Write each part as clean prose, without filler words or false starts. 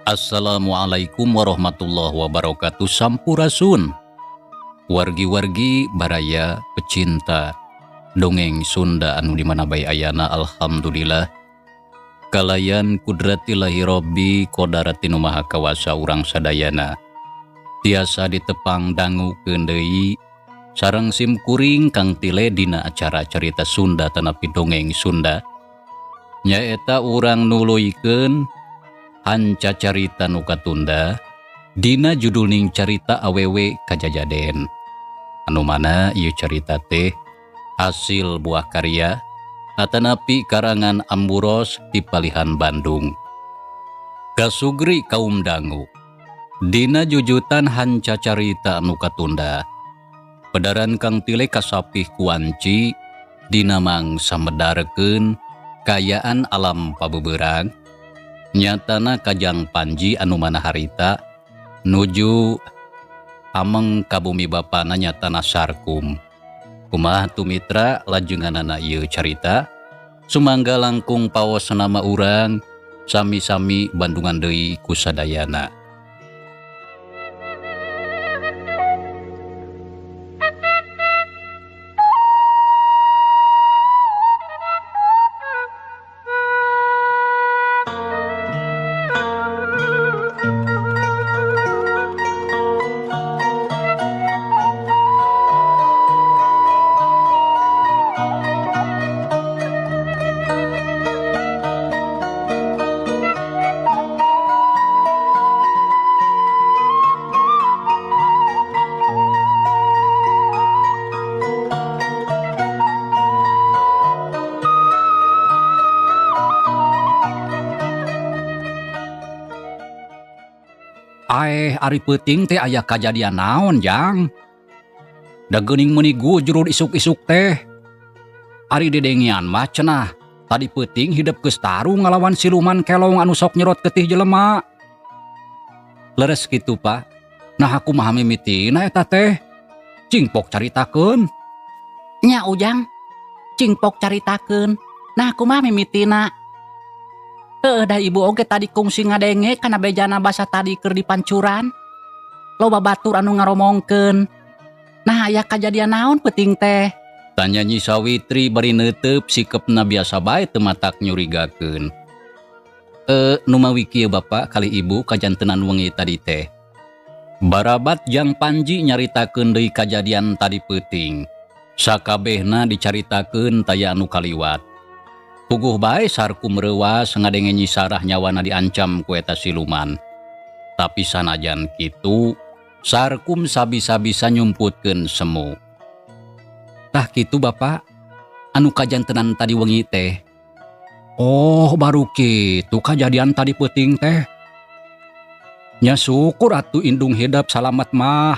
Assalamualaikum warahmatullahi wabarakatuh. Sampurasun wargi-wargi baraya pecinta dongeng Sunda anu di mana bae ayana. Alhamdulillah, kalayan kudratillahi robbi kodarati nu maha kawasa, urang sadayana tiasa ditepang dangu deui sareng sim kuring Kang Tile dina acara cerita Sunda tanapi dongeng Sunda, nyaeta urang nuluykeun hanca carita nu katunda dina judulning carita Awewe Kajajaden, anu mana ieu carita teh hasil buah karya atanapi karangan Amburos di Palihan Bandung. Kasugri kaum dangu, dina jujutan hanca carita anu katunda, pedaran Kang Tile kasapih kuanci dina mangsa medarkeun kayaan alam pabeberang, nyatana kajang Panji anu mana harita nuju ameng ka bumi bapana, nyatana Sarkum. Kumaha tu mitra lajenganana ieu carita? Sumangga langkung paos nama urang sami-sami bandungan deui ku sadayana. Aeh, ari peuting teh aya kajadian naon, Jang? Da geuning meuni gujrud isuk-isuk teh. Ari dedengean mah cenah, tadi peuting hidep geus tarung ngalawan siluman kelong anu sok nyerot getih jelema. Leres kitu, Pak. Nah, aku mah mimitina eta teh. Cingpok caritakeun. Nya Ujang, cingpok caritakeun. Nah, kumaha mimitina? Heuh, da ibu oge tadi kungsi ngadenge kana bejana basa tadi keur dipancuran. Loba batur anu ngaromongkeun. Nah, aya kajadian naon peuting teh? Tanya Nyi Sawitri bari neuteup sikepna biasa bae, teu matak nyurigakeun. Eh, numawi kieu, Bapak kali Ibu, kajantenan wengi tadi teh. Barabat Jang Panji nyaritakeun deui kajadian tadi peuting. Sakabehna dicaritakeun, taya anu kaliwat. Puguh bae Sarkum reuwas ngadenge Nyi Sarah nyawana diancam ku eta siluman. Tapi sanajan kitu, Sarkum sabisa-bisa nyumputkeun semu. Tah kitu, Bapak, anu kajantenan tadi wengi teh. Oh, baru kitu kajadian tadi peuting teh. Nya syukur atuh indung hidep salamet mah.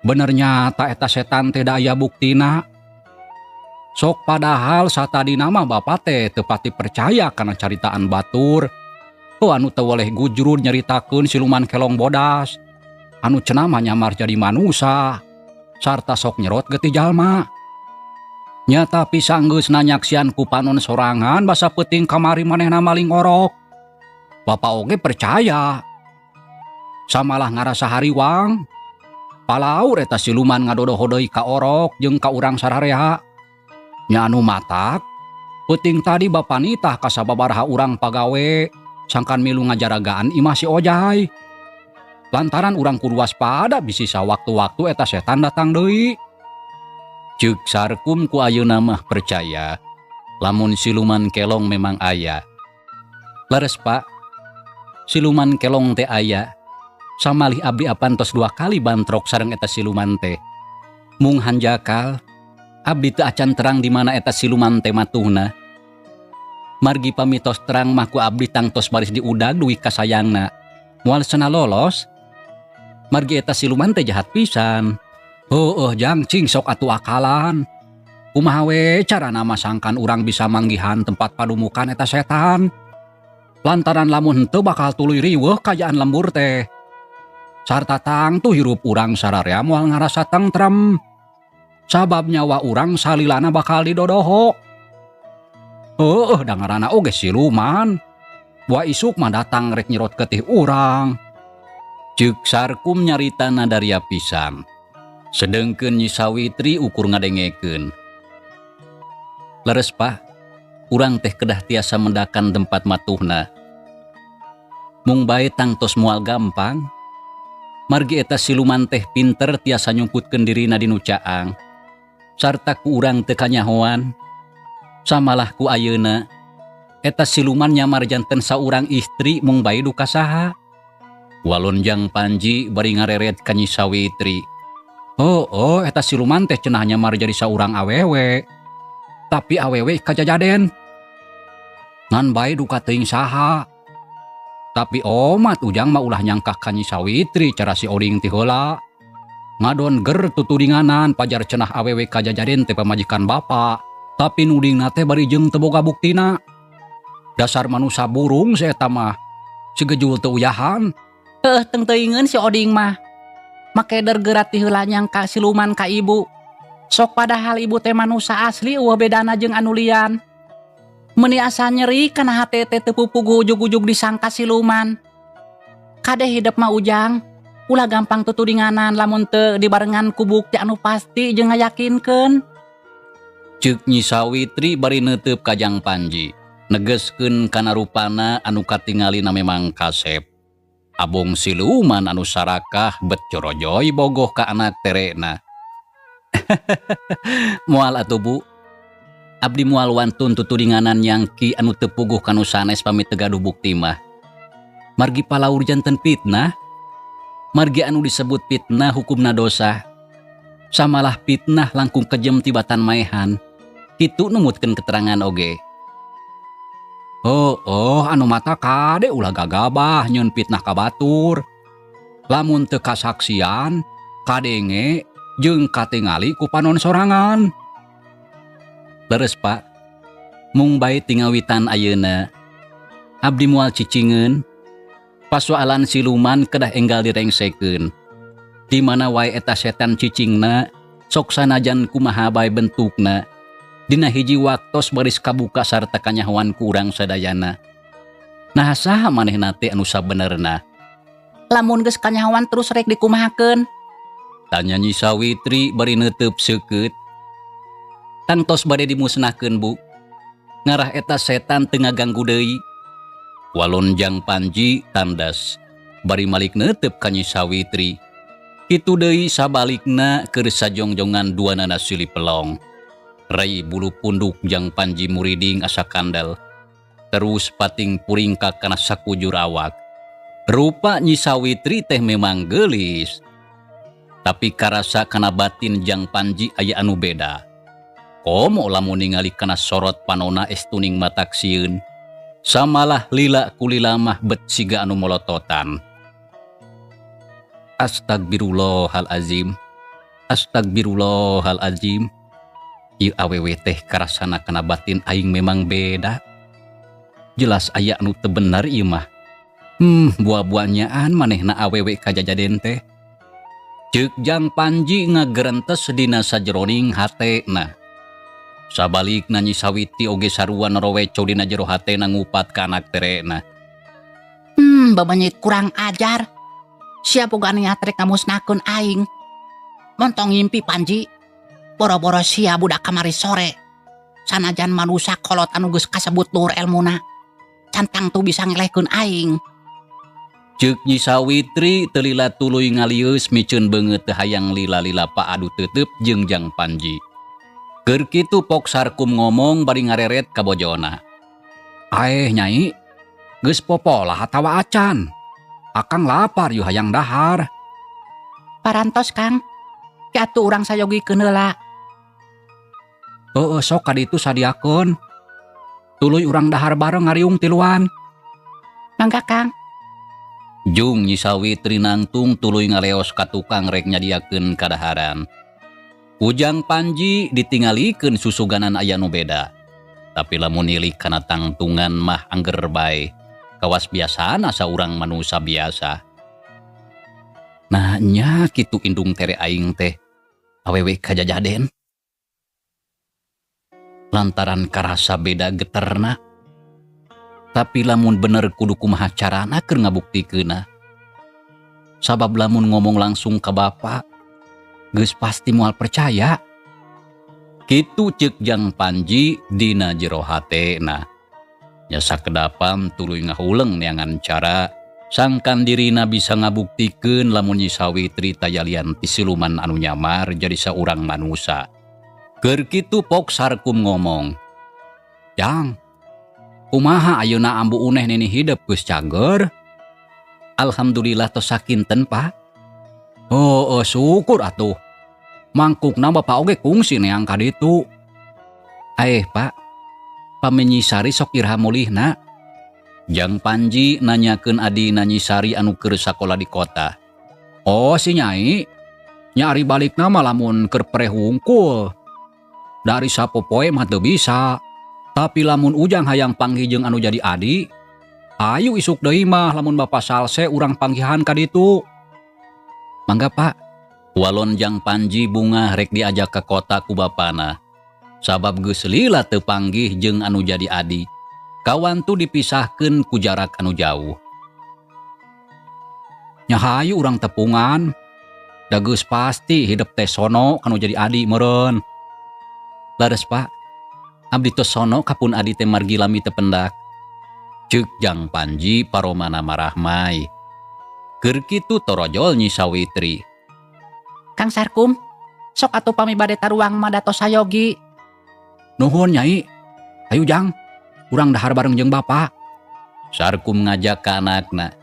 Bener nyata eta setan teh, da aya buktina. Sok padahal satadina mah bapak teh teu pati percaya kana caritaan batur. Oh, anu teu weleh gujrud nyaritakeun siluman kelong bodas. Anu cenah mah nyamar jadi manusa sarta sok nyerot getih jalma. Nya tapi sanggeus nanyaksian ku panon sorangan basa peuting kamari manehna maling orok. Bapak oge percaya. Samalah ngarasa hariwang. Palaur eta siluman ngadodoh deui ka orok jeung ka urang sararea. Nya anu matak Peuting tadi bapa nitah ka sababaraha urang pagawe sangkan milu ngajaragaan imah si Ojai. Lantaran urang kudu waspada bisi sawaktu-waktu eta setan datang deui. Ceuk Sarkum ku ayeuna mah percaya lamun siluman kelong memang aya. Leres, Pak. Siluman kelong teh aya. Samalih abdi apan tos dua kali bantrok sareng eta siluman teh. Mung hanjakal, abdi teu acan terang di mana eta siluman teh matuhna. Margi pami tos terang mah ku abdi tangtos baris diudag dugi ka sayangna. Moal cenah lolos. Margi eta siluman teh jahat pisan. Heueuh, Jang, cing sok atuh akalan. Kumaha we carana mah sangkan urang bisa manggihan tempat padumukan eta setan. Lantaran lamun henteu bakal tuluy riweuh kaayaan lembur teh. Sarta tangtu hirup urang sararea moal ngarasa tentrem. Sabab nyawa urang salilana bakal didodoho. Heueuh, da ngaranna oge siluman. Buah isuk mah datang rek nyerot getih urang. Ceuk Sarkum nyaritana daria pisan. Sedengkeun Nyi Sawitri ukur ngadengekeun. Leres, Pak, urang teh kedah tiasa mendakan tempat matuhna. Mung bae tangtos moal gampang. Margi eta siluman teh pinter tiasa nyungkutkeun dirina dinu caang. Sarta ku urang teu kanyahoan. Samalah ku ayeuna. Eta siluman nyamar janten saurang istri mung bae duka saha. Walon Jang Panji bari ngareret ka Nyi Sawitri. Oh, eta siluman teh cenah nyamar jadi saurang awewe. Tapi awewe kajajaden. Ngan bae duka teuing saha. Tapi omat Ujang mah ulah nyangka ka Nyi Sawitri cara si Oding ti heula. Ngadon ger tutudinganan pajar cenah awewe kajajaden teh pamajikan bapa. Tapi nudingna teh bari jeung teu boga buktina. Dasar manusa burung si eta mah. Sigejul teu uyahan. Heuh, teuing-teuingeun si Oding mah. Make dergerat ti heula nyangka siluman ka ibu. Sok padahal ibu teh manusa asli, euweuh bedana jeung anu lian. Meuni asa nyeri kana hate teh teu pupugu ujug-ujug disangka siluman. Kade hidep mah, Ujang, ulah gampang tutudinganan lamun teu dibarengan ku bukti anu pasti jeung ngayakinkeun. Ceuk Nyi Sawitri bari neuteup ka Jang Panji. Negeskeun kana rupana anu katingalina memang kasep. Abong siluman anu sarakah bet corojoy bogoh ka anak terena. Moal atuh, Bu. Abdi moal wantun tutudinganan nyangki anu teu puguh kanu sanes pami teu gaduh bukti mah. Margi palaur janten fitnah. Margi anu disebut fitnah hukumna dosa. Samalah fitnah langkung kejem tibatan maehan. Kitu numutkeun keterangan oge. Oh, anu matak kade ulah gagabah nyieun fitnah ka batur. Lamun teu kasaksian, kadenge jeung katingali ku panon sorangan. Leres, Pak. Mung bae ti ngawitan ayeuna. Abdi moal cicingeun. Pasoalan siluman kedah enggal direngsekeun. Di mana wae eta setan cicingna, sok sanajan kumaha bae bentukna. Dina hiji waktos baris kabuka sarta kanyahoan ku urang sadayana. Nah, saha manehna teh anu sabenerna? Lamun geus kanyahoan terus rek dikumahakeun? Tanya Nyi Sawitri bari neuteub seukeut. Tangtos bade dimusnahkeun, Bu. Ngarah eta setan teu ngaganggu deui. Walon Jang Panji tandas bari malik neuteub ka Nyi Sawitri. Kitu deui sabalikna keur sajongjongan duanana silih pelong. Rai bulu punduk Jang Panji muriding asa kandel. Terus pating puringkak kana sakujur awak. Rupa Nyi Sawitri teh memang geulis. Tapi karasa kana batin Jang Panji aya anu beda. Komo lamun ningali kana sorot panona estuning matak sieun. Samalah lila kulila mah bet siga anu molototan. Astagfirullahalazim. Astagfirullahalazim. Ieu awewe teh karasana kana batin aing memang beda. Jelas aya anu teu bener ieu mah. Buah-buahnyaan manehna awewe kajajaden teh. Ceuk Jang Panji ngagerentes dina sajeroning hatena. Sabalikna Nyi Sawitri oge sarua noroweco dina jero hatena ngupat ka anak terena. Babanyit kurang ajar. Sia boga niat rek ngamusnahkeun aing. Montong ngimpi, Panji. Boro-boro sia budak kamari sore. Sanajan manusa kolot anu geus kasebut luhur elmuna, can tangtu bisa ngelehkeun aing. Ceuk Nyi Sawitri teu lila tuluy ngalieus miceun beungeut teu hayang lila-lila paadu tetep jeung Jang Panji. Keur kitu Pok Sarkum ngomong bari ngareret ka bojona. Aeh Nyai, geus popolah atawa acan? Akang lapar yu hayang dahar. Parantos Kang, ke atuh urang sayogikeun heula. Heueuh sok ka ditu sadiakeun. Tuluy urang dahar bareng ngariung tiluan. Mangga Kang. Jung Nyi Sawitri nangtung tuluy ngaleos ka tukang rek nyadiakeun kadaharan. Ujang Panji ditingalikeun susuganan aya nu beda. Tapi lamun nilik kana tangtungan mah angger bae. Kawas biasana saurang manusa biasa. Nah nya kitu indung tere aing teh awewe kajajaden. Lantaran karasa beda geterna. Tapi lamun bener kudu kumaha carana keur ngabuktikeunna. Sabab lamun ngomong langsung ka bapa, geus pasti moal percaya. Kitu ceuk Jang Panji dina jero hatena. Nya sakedapan tuluy ngahuleng neangan cara sangkan dirina bisa ngabuktikeun lamun Nyi Sawitri taya lian ti siluman anu nyamar jadi saurang manusa. Keur kitu Pok Sarkum ngomong, "Jang, kumaha ayeuna ambu uneh nini hidep geus cager?" "Alhamdulillah tos sakinten, Pak." "Oh, oh syukur atuh. Mangkukna bapak oge kungsi neang ka ditu." "Aeh, Pak, pami Nyi Sari sok iraha mulihna?" Jang Panji nanyakeun adina Nyi Sari anu keur sakola di kota. "Oh si Nyai, nya ari balikna mah lamun keur preh wungkul. Dari sapopoe mah teu bisa. Tapi lamun Ujang hayang panggih jeung anu jadi adi, ayu isuk deui mah lamun bapak salse urang panggihan ka ditu." "Mangga, Pak." Walon Jang Panji bungah rek diajak ke kota ku bapana. Sabab geus lila teu panggih jeung anu jadi adi. Kawantu dipisahkeun ku jarak anu jauh. "Nya hayu urang tepungan. Da geus pasti hidep teh sono kanu jadi adi meureun." "Leres, Pak. Abdi tos sono ka pun adi teh margi lami teu pendak." Ceuk Jang Panji paromana marahmai. Keur kitu torojol Nyi Sawitri. "Kang Sarkum, sok atuh pami bade taruang mah da tos sayogi." "Nuhun Nyai. Hayu Jang, urang dahar bareng jeung bapa." Sarkum ngajak ka anakna.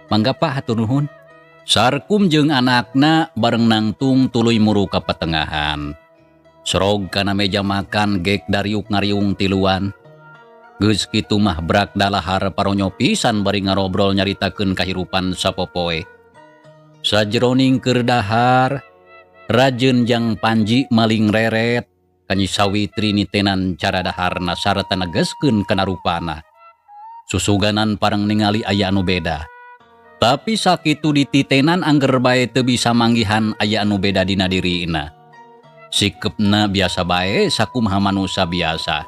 "Mangga Pak, hatur nuhun." Sarkum jeung anakna bareng nangtung tuluy muru ka petengahan. Serog kana meja makan gek dariuk ngariung tiluan. Geus kitu mah brak dalahar paronyo pisan bari ngarobrol nyaritakeun kahirupan sapopoe. Sajroning keur dahar, rajeun Jang Panji maling reret ka Nyi Sawitri nitenan cara daharna sarta negeskeun kana rupana. Susuganan pareng ningali aya anu beda. Tapi sakitu dititenan angger bae teu bisa manggihan aya anu beda dina dirina. Sikepna biasa bae sakumaha manusa biasa.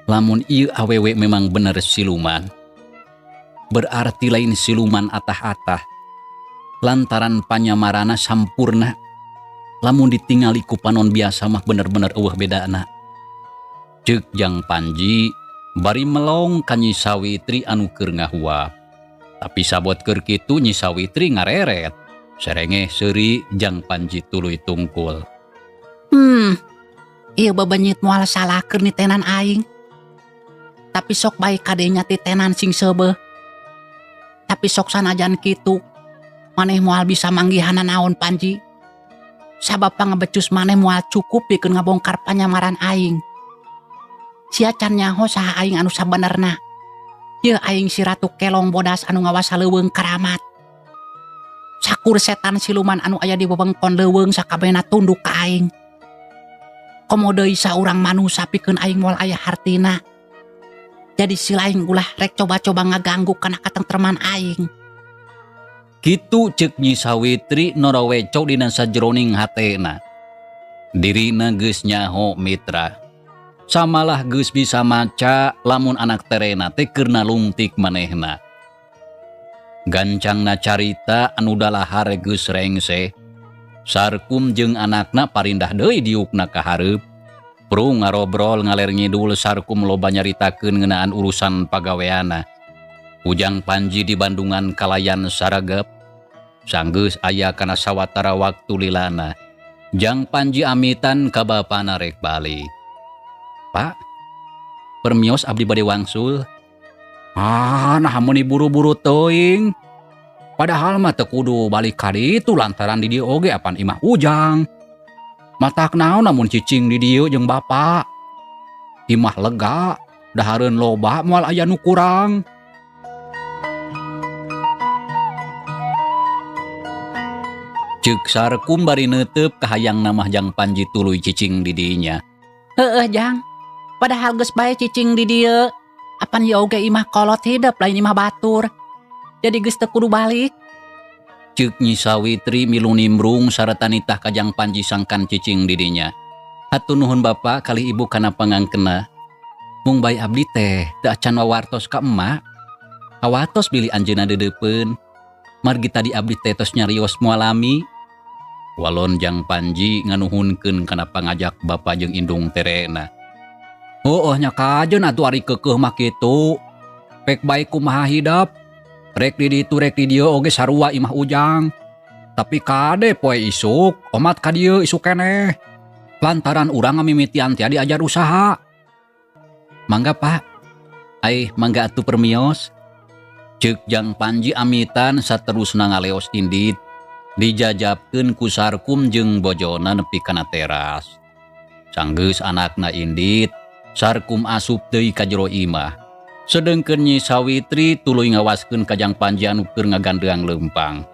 Lamun ieu awewe memang bener siluman. Berarti lain siluman atah-atah. Lantaran panyamarana sampurna. Lamun ditingali ku panon biasa mah bener-bener eueuh bedana. Ceuk Jang Panji bari melong ka Nyi Sawitri anu keur ngahuap. Tapi sabot keur kitu Nyi Sawitri ngareret. Serengeh seuri Jang Panji tuluy tungkul. Ieu bebenyit moal salah keur nitenan aing. Tapi sok bae kadenya titenan sing seubeuh. Tapi sok sanajan kitu, maneh moal bisa manggihan naon Panji. Sabab pangebecus maneh moal cukup pikeun ngabongkar panyamaran aing. Sia can nyaho saha aing anu sabenerna. Yeuh aing si Ratu Kelong Bodas anu ngawasa leuweung karamat. Sakur setan siluman anu aya di wewengkon leuweung sakabehna tunduk ka aing. Komo deui saurang manusa pikeun aing moal aya hartina. Jadi si lain ulah rek coba-coba ngaganggu kana katentreman aing. Kitu ceuk Nyi Sawitri noroweco dina sajroning hatena. Dirina geus nyaho mitra. Samalah geus bisa maca lamun anak terena teh keur nalungtik manehna. Gancangna carita anu dalahar geus rengse. Sarkum jeung anakna parindah deui diukna ka hareup. Prung ngarobrol ngaler ngidul Sarkum loba nyaritakeun ngeunaan urusan pagaweana. Ujang Panji di Bandungan kalayan saragep. Sanggeus aya kana sawatara waktu lilana. Jang Panji amitan ka bapana rek balik. Pak, permios abdi bade wangsul. Ah, nah meuni buru-buru teuing. Padahal mah teu kudu balik ka ditu lantaran di dieu oge apan imah Ujang. Matak naon lamun cicing di dieu jeung bapa. Imah lega, dahareun loba moal aya nu kurang. Ceuk Sarkum bari neuteup kahayang namah Jang Panji tuluy cicing di dinya. Heueuh Jang, padahal geus bae cicing di dieu. Apan ieu oge imah kolot hidep lain imah batur. Jadi geus teu kudu balik. Ceuk Nyi Sawitri milu nimbrung sarta nitah ka Jang Panji sangkan cicing di dinya. Hatur nuhun bapa kali ibu kana pangangkena. Mung bae abdi teh teu acan wawartos ka emak. Kawatos bilih anjeunna deudeupeun. Margi tadi abdi teh tos nyarios moal lami. Walon Jang Panji nganuhunkeun kana pangajak bapa jeung indung terena. Heueuh nya kajeun atuh ari keukeuh mah kitu. Pek bae kumaha hidep. Rek di ditu rek di dieu oge sarua imah Ujang. Tapi kade poe isuk, omat ka dieu isuk keneh. Lantaran urang ngamimitian teh diajar usaha. Mangga Pak. Aih mangga atuh permios. Ceuk Jang Panji amitan saterusna ngaleos indit. Dijajabkeun ku Sarkum jeung bojona nepi kana teras. Sanggeus anakna indit, Sarkum asup deui ka jero imah. Sedengkeun Nyi Sawitri tuluy ngawaskeun ka Jang Panji anu keur ngagandeang leumpang.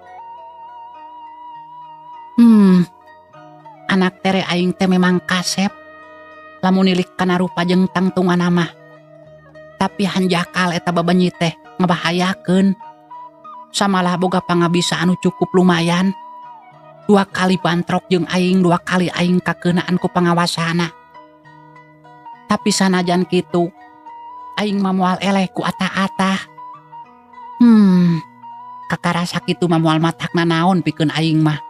Anak tere aing teh memang kasep. Lamun nilik kana rupa jeung tangtunganna mah. Tapi hanjakal eta babanyi teh ngabahayakeun. Samalah boga pangabisa anu cukup lumayan. 2 kali bantrok jeung aing, 2 kali aing kakeunaan ku pangawasana. Tapi sanajan kitu, aing mah moal eleh ku ata-atah. Kakarasa kitu mah moal matakna naon pikeun aing mah.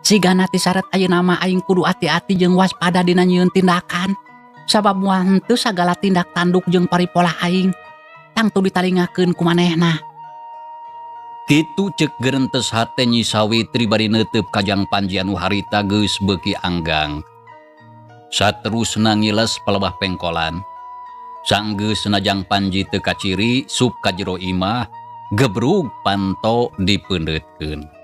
Sigana ti saret ayeuna mah aing kudu ati-ati jeung waspada dina nyieun tindakan. Sabab moal henteu sagala tindak tanduk jeung paripola aing tangtu ditalingakeun ku manehna. Kitu ceuk gerentes hate Nyi Sawitri bari neuteup ka Jang Panji anu harita geus beuki anggang. Saterusna ngiles palebah pengkolan. Sanggeusna Jang Panji teu kaciri sup ka jero imah, gebrug panto dipeundeutkeun.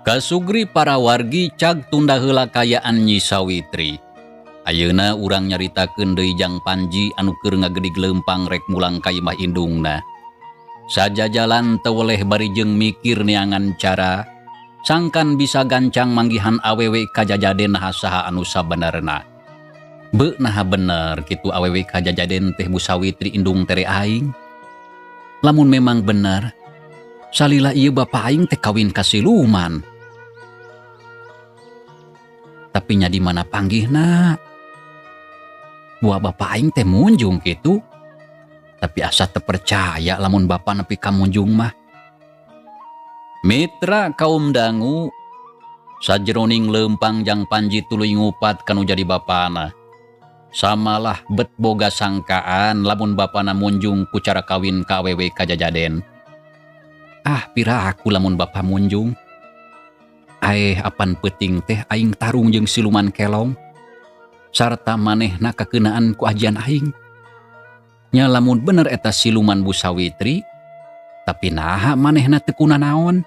Kasugri para wargi cag tunda heula kayaan Nyi Sawitri. Ayeuna urang nyaritakeun deui Jang Panji anu keur ngagedig leumpang rek mulang ka imah indungna. Sajajalan teu weleh bari jeung mikir neangan cara, sangkan bisa gancang manggihan awewe kajajaden naha saha anu sabenerna. Beuh naha bener kitu awewe kajajaden teh Bu Sawitri indung tere aing. Lamun memang bener, salila ieu bapa aing teh kawin ka siluman. Tapi nya di mana panggihna? Buah bapa aing teh munjung kitu. Tapi asa teu percaya lamun bapa nepi ka munjung mah. Mitra kaum dangu, sajroning leumpang Jang Panji tuluy ngupat kanu jadi bapana. Samalah bet boga sangkaan lamun bapana munjung ku cara kawin ka awewe kajajaden. Ah, piraku lamun bapa munjung. Aeh, apan peuting teh aing tarung jeung siluman kelong. Sarta manehna kakeunaan ku ajian aing. Nya lamun bener eta siluman Bu Sawitri, tapi naha manehna teu kunanaon.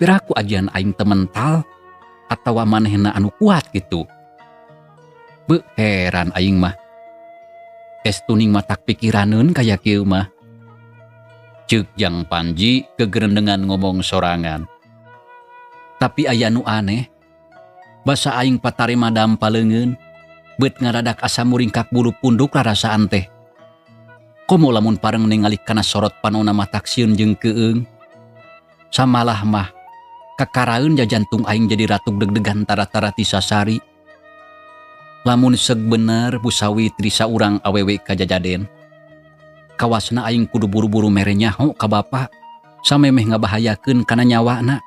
Piraku ajian aing teu mental atawa manehna anu kuat gitu. Beuh, heran aing mah. Estuning matak pikiraneun kaya kieu mah. Ceuk Jang Panji kegerendengan ngomong sorangan. Tapi aya nu aneh. Basa aing patarima dampa leungeun, beut ngadadak asa muringkak bulu punduk rarasaan teh. Komo lamun pareng ningali kana sorot panona matak sieun jeung keueung. Samalah mah kakaraeun jajantung aing jadi ratug deg-degan tara-tara ti sasari. Lamun seg bener Bu Sawitri saurang awewe kajajaden. Kawasna aing kudu buru-buru mere nyaho ka bapa samemeh ngabahayakeun kana nyawana.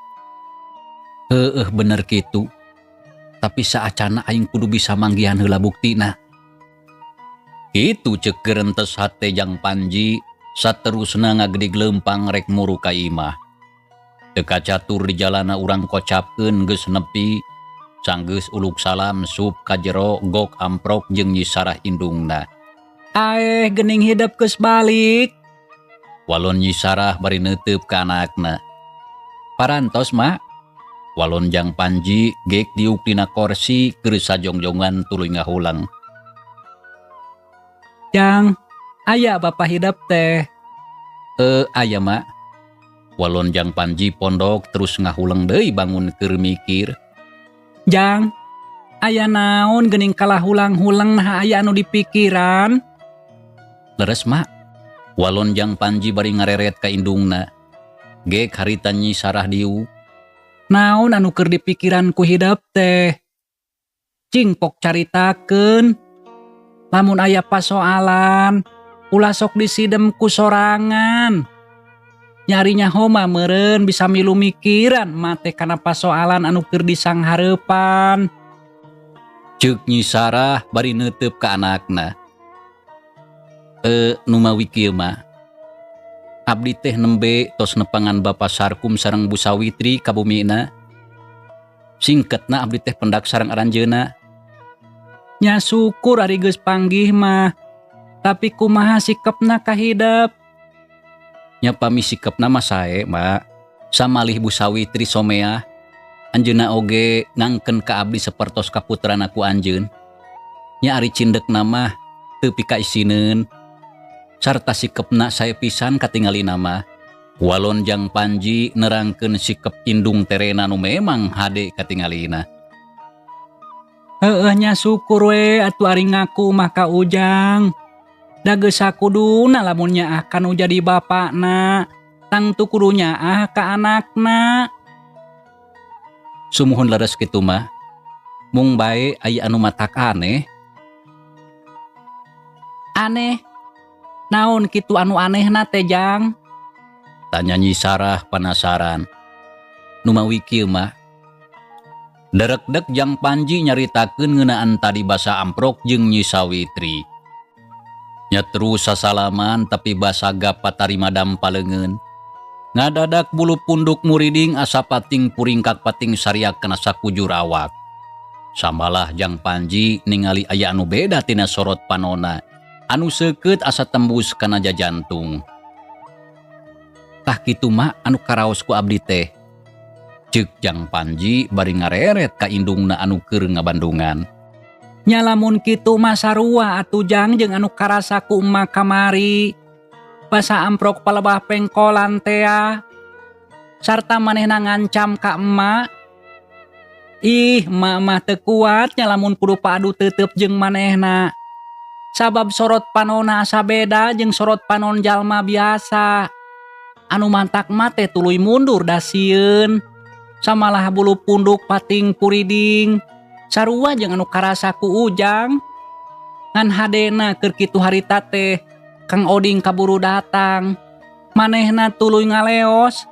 Heueuh, bener kitu. Tapi saacana aing kudu bisa manggihan heula buktina. Kitu ceuk gerentes hate Jang Panji saterusna ngagedig leumpang rek muru ka imah. Teu kacatur di jalana urang kocapkeun geus nepi. Sanggeus uluk salam sup ka jero gok amprok jeung Nyi Sarah indungna. Aeh, geuning hidep geus balik. Walon Nyi Sarah bari neuteup ka anakna. Parantos, Mak. Walon Jang Panji gek diuk dina korsi keur sajongjongan tuluy ngahulang. Jang, aya Bapak hidep teh? Aya, Mak. Walon Jang Panji pondok terus ngahuleng deui bangun keur mikir. Jang, aya naon geuning kalah hulang-huleng, nah aya anu dipikiran? Leres, Mak. Walon Jang Panji bari ngareret ka indungna. Gek harita Nyi Sarah diuk. Naon anu keur dipikiran ku hidep teh? Cing pok caritakeun. Lamun aya pasoalan, ulah sok disidem ku sorangan. Nyari nyaho mah meureun bisa milu mikiran mate kana pasoalan anu keur disanghareupan. Ceuk Nyi Sarah bari neuteup ka anakna. Numawi kieu mah. Abdi teh nembe tos nepangan Bapa Sarkum sareng Bu Sawitri ka bumina. Singketna abdi teh pendak sareng aranjeunna. Nya syukur ari geus panggih mah. Tapi kumaha sikepna ka hidep? Nya pami sikepna mah sae, Mak. Samalih Bu Sawitri someah. Anjeunna oge ngangken ka abdi sapertos kaputrana ku anjeun. Nya ari cindekna mah teu pikaisineun. Sarta sikepna sae pisan katingalina mah. Walon Jang Panji nerangkeun sikep indung terena nu memang hade katingalina. Heueuh, nya syukur we atuh ari ngaku mah ka Ujang. Da geus sakuduna lamun nyaah ka nu jadi bapakna, tangtu kudu nyaah ka anakna. Sumuhun, leres kitu mah. Mung bae aya anu matak aneh. Aneh? Naon kitu anu anehna teh, Jang? Tanya Nyi Sarah penasaran. Numawi kieu mah. Derekdek Jang Panji nyaritakeun ngeunaan tadi basa amprok jeung Nyi Sawitri. Nya terus sasalaman tapi basa gap patarima dampa leungeun. Ngadadak bulu punduk muriding asa pating puringkak pating sariak kana sakujur awak. Samalah Jang Panji ningali aya anu beda tina sorot panona. Anu seukeut asa tembus kana jajantung. Tah kitu, Mak, anu karaos ku abdi teh. Ceuk Jang Panji bari ngareret ka indungna anu keur ngabandungan. Nya lamun kitu mah sarua atuh, Jang, jeung anu karasa ku emak kamari. Basa amprok palebah pengkolan tea. Sarta manehna ngancam ka emak. Ih, emak mah teu kuat nya lamun kudu padu tetep jeung manehna. Sabab sorot panona asa beda jeung sorot panon jalma biasa. Anu mantak mah teh tuluy mundur da sieun. Samalah bulu punduk pating puriding. Sarua jeung anu karasa ku Ujang. Ngan hadena keur kitu harita teh Kang Oding kaburu datang. Manehna tuluy ngaleos.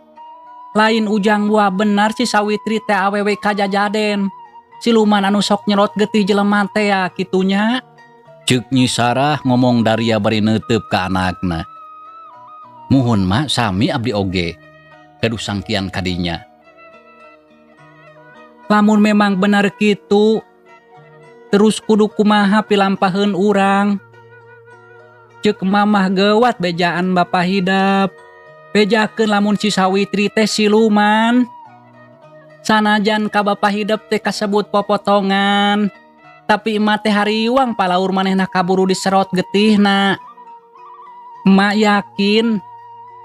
Lain Ujang buah benar si Sawitri teh awewe kajajaden. Siluman anu sok nyerot getih jelema teh ya kitunya. Ceuk Nyi Sarah ngomong daria bari neuteup ka anakna. Muhun, Mak, sami abdi oge. Gaduh sangkian kadinya. Lamun memang benar kitu, terus kudu kumaha pilampaheun urang? Ceuk mamah gewat bejaan Bapak hidep. Bejakeun lamun si Sawitri teh siluman. Sanajan ka bapa hidep teh kasebut popotongan, tapi emak teh hariwang palaur manehna kaburu diserot getihna. Emak yakin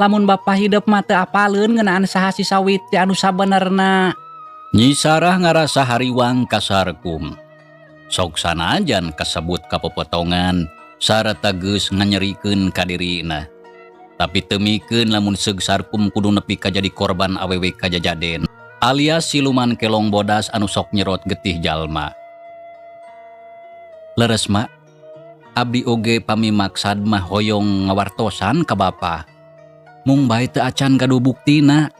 lamun bapa hidep mah teu apaleun ngeunaan saha si Sawitri anu sabenerna. Nyi Sarah ngarasa hariwang ka Sarkum. Sok sanajan kasebut kapopotongan sarata geus nganyerikeun ka dirina. Tapi teu mikeun lamun seug Sarkum kudu nepi ka jadi korban awewe kajajaden alias siluman kelong bodas anu sok nyerot getih jalma. Leres, Mak, abdi oge pami maksad mah hoyong ngawartosan ka bapa. Mung bae teu acan gaduh buktina.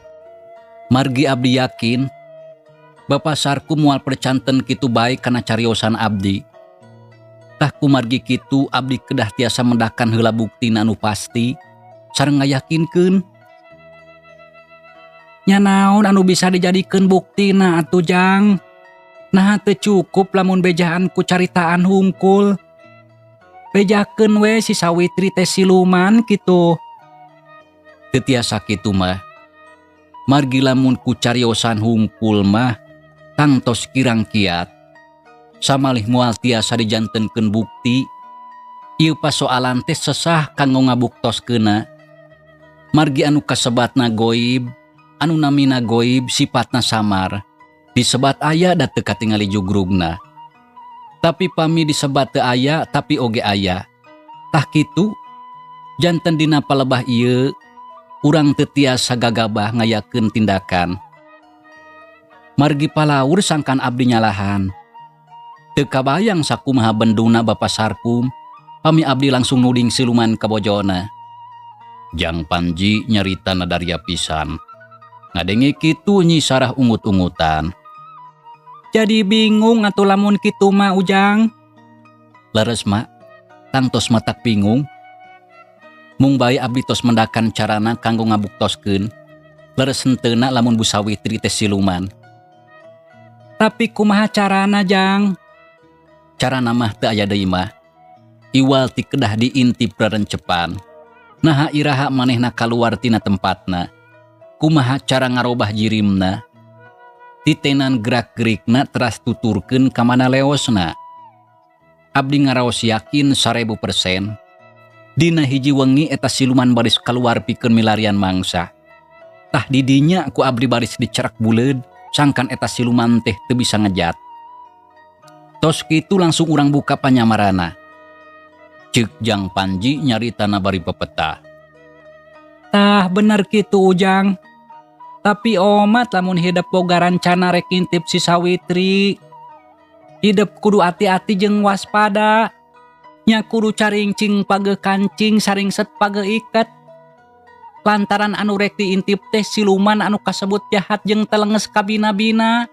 Margi abdi yakin Bapak Sarkum moal percanten kitu bae kana cariosan abdi. Tah, kumargi kitu abdi kedah tiasa mendakan heula buktina anu pasti sareng ngayakinkeun. Nya naon anu bisa dijadikeun buktina atuh, Jang? Nah, teu cukup lamun bejaan ku caritaan hungkul. Bejakeun we si Sawitri teh siluman kitu. Teu tiasa kitu, Mah. Margi lamun ku cariosan hungkul mah tangtos kirang kiat. Samalih moal tiasa dijantenkeun bukti. Ieu pasoalan teh sesah kanggo ngabuktoskeunna. Margi anu kasebatna goib, anu namina goib sifatna samar. Disebat aya da teu katingali jugrugna. Tapi pami disebat teu aya, tapi oge aya. Tah kitu, janten dina palebah ieu urang teu tiasa gagabah ngayakeun tindakan. Margi palaur sangkan abdi nyalahan. Teu kabayang sakumaha benduna Bapa Sarkum pami abdi langsung nuding siluman ka bojona. Jang Panji nyarita nadaria pisan. Ngadenge kitu, Nyi Sarah ungut-ungutan. Jadi bingung atuh lamun kitu mah, Ujang. Leres, Mak, tangtos matak bingung. Mung bae abdi tos mendakan carana kanggo ngabuktoskeun leres henteuna lamun Bu Sawitri teh siluman. Tapi kumaha carana, Jang? Carana mah teu aya deui, Mah. Iwal ti kedah diintip rerencepan. Naha iraha manehna kaluar tina tempatna. Kumaha cara ngarobah jirimna. Titenan gerak-gerikna teras tuturkeun ka mana leosna. Abdi ngaraos yakin 1000%. Dina hiji wengi eta siluman baris kaluar pikeun milarian mangsa. Tah, didinya ku abdi baris dicerak buleud sangkan eta siluman teh teu bisa ngejat. Tos kitu langsung urang buka panyamarana. Cek Jang Panji nyaritana bari pepetah. Tah, bener kitu, Ujang. Tapi omat lamun hidep boga rancana rek ngintip si Sawitri. Hidep kudu hati-hati jeung waspada. Nya kudu caringcing pageuh kancing, saringset pageuh iket. Lantaran anu rek diintip teh siluman anu kasebut jahat jeung telenges kabina-bina.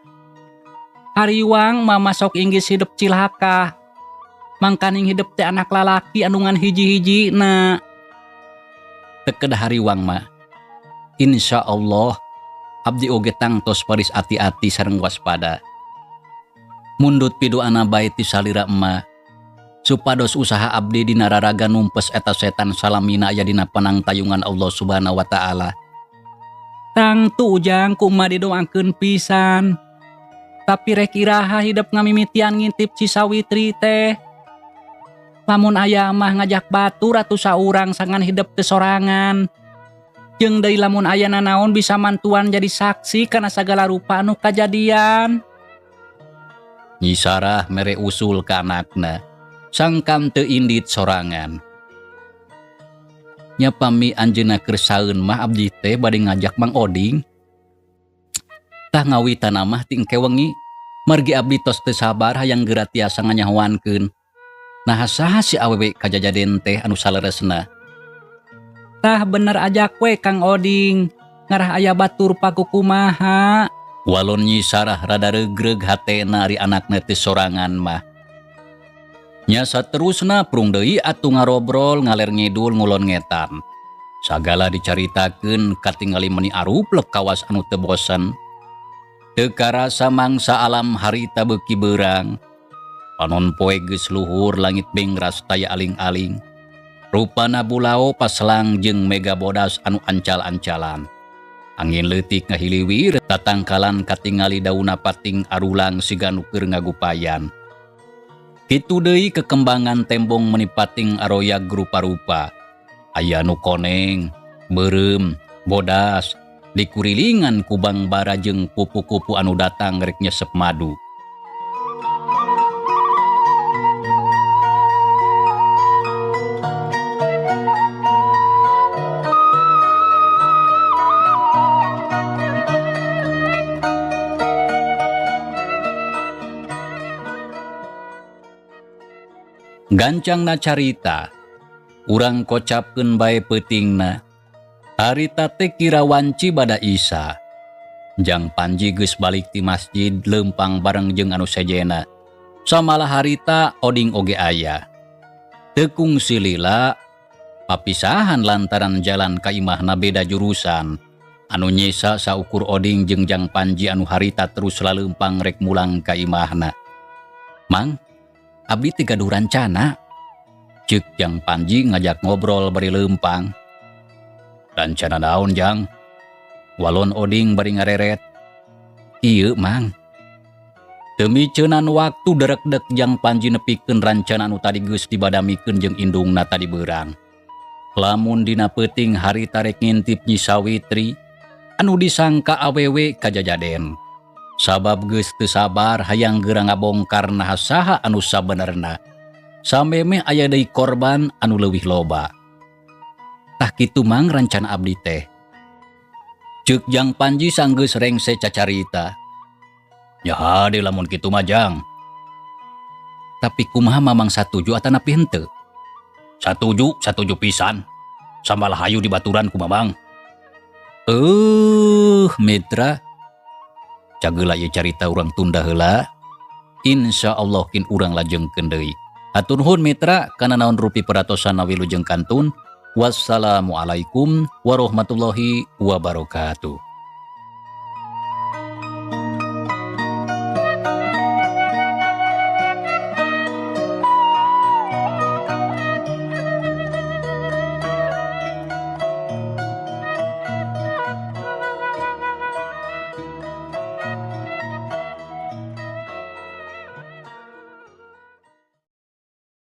Hariwang mama sok inggis hidep cilaka. Mangkaning hidep teh anak lalaki anu ngan hiji-hiji na. Teu kedah hariwang, Mah. Insya Allah abdi oge tangtos baris ati-ati sareng waspada. Mundut piduana bae ti salira emak supados usaha abdi dina raraga numpes eta setan salamina aya dina panangtayungan Allah Subhanahu wa Ta'ala. Tangtu, Ujang, ku emak didoakeun pisan. Tapi rek iraha hidep ngamimitian ngintip si Sawitri teh? Lamun aya mah ngajak batur atuh saurang sangkan hidep teu sorangan. Jeung deui lamun aya nanaon bisa mantuan jadi saksi kana sagala rupa anu kajadian. Nyi Sarah mere usul ka anakna sangkan teu indit sorangan. Nya, pami anjeunna keur saeun mah abdi teh bade ngajak Mang Oding. Tah, ngawitan mah ti engke wengi, margi abdi tos teu sabar hayang geura tiasa nganyahoankeun. Nah, saha si awewe kajajaden teh anu saleresna. Tah, bener, ajak we Kang Oding. Ngarah aya batur pakukumaha. Walon Nyi Sarah rada regreg hatena ari anakna teh sorangan mah. Nya, saterusna prung deui atuh ngarobrol ngaler ngidul ngulon ngetan. Sagala dicaritakeun, katingali meni aruplek kawas anu teu bosen. Teu karasa mangsa alam harita beuki beurang. Panon poe geus luhur, langit bengras taya aling-aling. Rupana bulao paselang jeung mega bodas anu ancal-ancalan. Angin leutik ngahiliwir tatangkalan katingali dauna pating arulang siga nu keur ngagupayan. Kitu deui kekembangan tembong meni pating aroyag rupa-rupa. Aya nu koneng, beureum, bodas, dikurilingan ku bangbara jeung kupu-kupu anu datang rek nyesep madu. Gancangna carita, urang kocapkeun bae peutingna. Harita teh kira wanci bada Isa. Jang Panji geus balik ti masjid leumpang bareng jeung anu sejena. Samalah harita Oding oge aya. Teu kungsi lila papisahan lantaran jalan ka imahna beda jurusan. Anu nyesa saukur Oding jeung Jang Panji anu harita terus laleumpang rek mulang ka imahna. Mang, abdi teh gaduh rancana. Ceuk Jang Panji ngajak ngobrol bari leumpang. Rancana naon, Jang? Walon Oding bari ngareret. Ieu, Mang. Teu miceunan waktu derekdek Jang Panji nepikeun rancana anu tadi geus dibadamikeun jeung indungna tadi beurang. Lamun dina peuting harita rek ngintip Nyi Sawitri anu disangka awewe kajajaden. Sabab geus teu sabar hayang geura ngabongkar naha saha anu sabenerna. Samemeh aya deui korban anu leuwih loba. Tah kitu Mang rancana abdi teh. Ceuk Jang Panji sanggeus rengse cacarita. Ya hade lamun kitu mah, Jang. Tapi kumaha Mamang satuju atanapi henteu? Satuju, satuju pisan. Samalah hayu dibaturan ku Mamang. Mitra. Cageula ieu carita urang tunda heula. Insya Allah kin urang lajengkeun deui. Hatur nuhun mitra kana naon rupi peratosan wilujeng kantun. Wassalamualaikum warahmatullahi wabarakatuh.